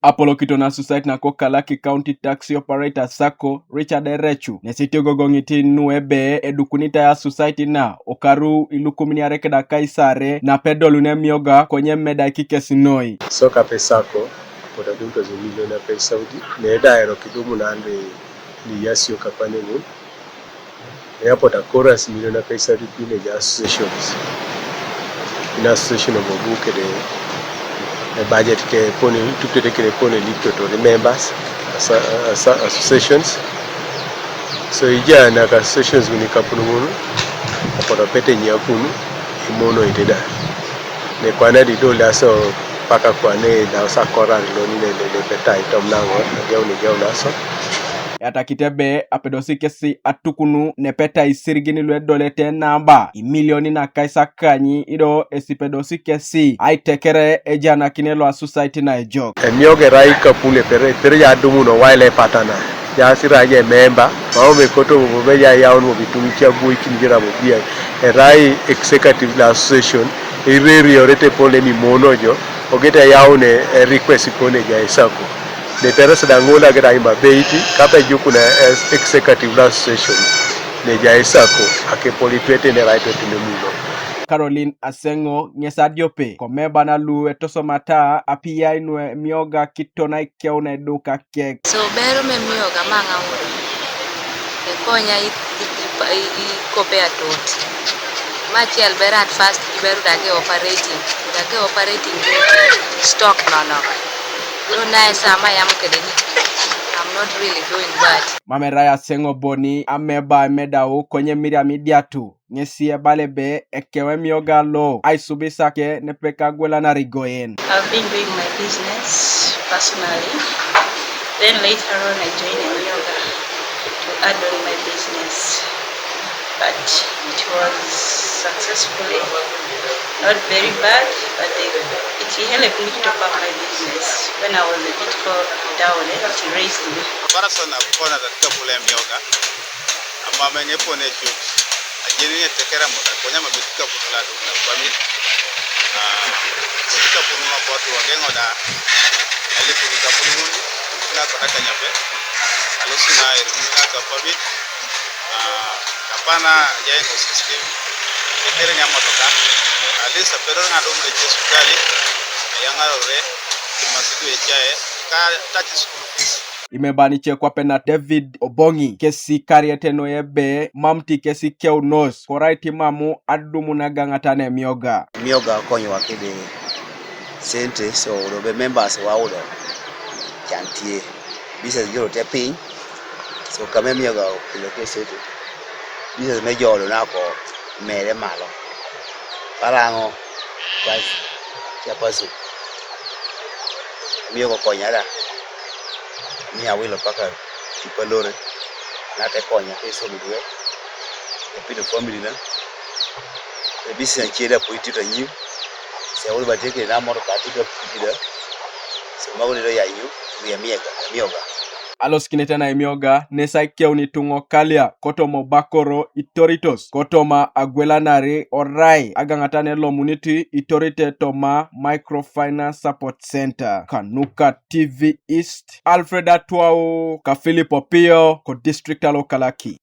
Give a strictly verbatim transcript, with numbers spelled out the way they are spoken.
Apolokito na susaiti na ko Kalaki County Taxi Operator Sacco, Richard Erechu, nesi itiogogoŋit nu ebe edukunitai asusaiti na okaru ilukumin iarei keda akaisare, napedolun emioga konye medaik kes noi. So kape Sacco, apotu adumutos emilion apei Saudi, neda erok idumunan ni yasio kapanemun. Airport a chorus milion apei Saudi pi ne ja associations. Ina association of obu kede, eh, budget ke pone, tukete kede pone likto to the members, asa-, asa-, associations. So ija na ka associations ŋun ikapun ŋun, apotu apete nyakun, imono iteda. Ne kwana di dol aso paka kwane da sa korar lo ni ne, ne, ne peta itom na ŋo, ageu ni geu na so. Eyatakit ebe apedosi kesi atukunu nepeta isirigin lu edolete naba imilionin akaisakany, ido esipedosi kesi aitekere ejanakine lo asusaiti na ejok. Emioga erai ikapun epere, epere ja adumuno waile patana. Ja sira ja ememba, mao mekoto bobo be ja yaun bobo itum itia boi kini jera bobo bia. Erai executive la association, ireriorete pole ni mono jo, ogete yaun e, e request kone ja e Sacco. Ne teres da ŋol ageta imba beiti, kape jukuna es executive la association. Ne ja e Sacco, ake poli twete ne rai twete ne mulo. Caroline Aseŋo ŋes adiope, komeba na lu etosomata apiai nu emioga kiton aikeun eduka kek. So bero me mioga maŋa ŋun. Ekonya i, i, i, i, i kope atot. Machiel ber at first iberu dage operating. Dage operating stock nonok. Lo nae sama yam kede ni. I'm not really doing bad. Mama erai Aseŋo Boni ameba emedau konye Miriam Idiatu. Ŋesi ebala ebe ekeu emioga lo aisubisake nepeka agwelanar igoen. I've been doing my business personally. Then later on I joined emioga to add on my business. But it was successfully, not very bad, but they, it helped me to top up my business. When I was a bit co-, down, eh, it raised me. Bara sana kona katika kule emioga. Ama meŋ epone cut. Ajeni etekera mut akonya mabit ikapun lo adum na kwamit. Ah, ikapun lo potu wageŋo da. Elipun ikapun ŋun, na kota kanyape. Alosi na erum na kakwamit. Ah, kapana jai no system. Etere ni amotoka. Alisa pero na dum le sukali. Ayaŋarore. Masidu echae. Ka tachi school fees. Imeban ice kwape na David Oboŋi, kesi kariete noi ebe mam ti kesi keunos, korai ti mamu adumun agaŋata na emioga. Emioga konywa kede sente, so udo be members waudo cantie. Business giro te piny, so kama emioga okelo ke sente, business me jolo nako mere malo. Karaŋo, bas, chairperson. Emioga okonyara. Ni awilo paka tipa lore. Nate konya ke so midwe. E pido family na. E bisi na chieda po itita nyu. Se awilo bateke na moro ka tita pida. Se mawilo ya nyu. Wi emioga, emioga. Alosikinete na emioga, nesi aikeun ituŋa okalia, kotoma obakoro itoritos, kotoma agwelanari orai agaŋata ne elomunit itorite toma Microfinance Support Center. Kanuka T V East, Alfred Atwau, ka Philip Opio, ko district alo Kalaki.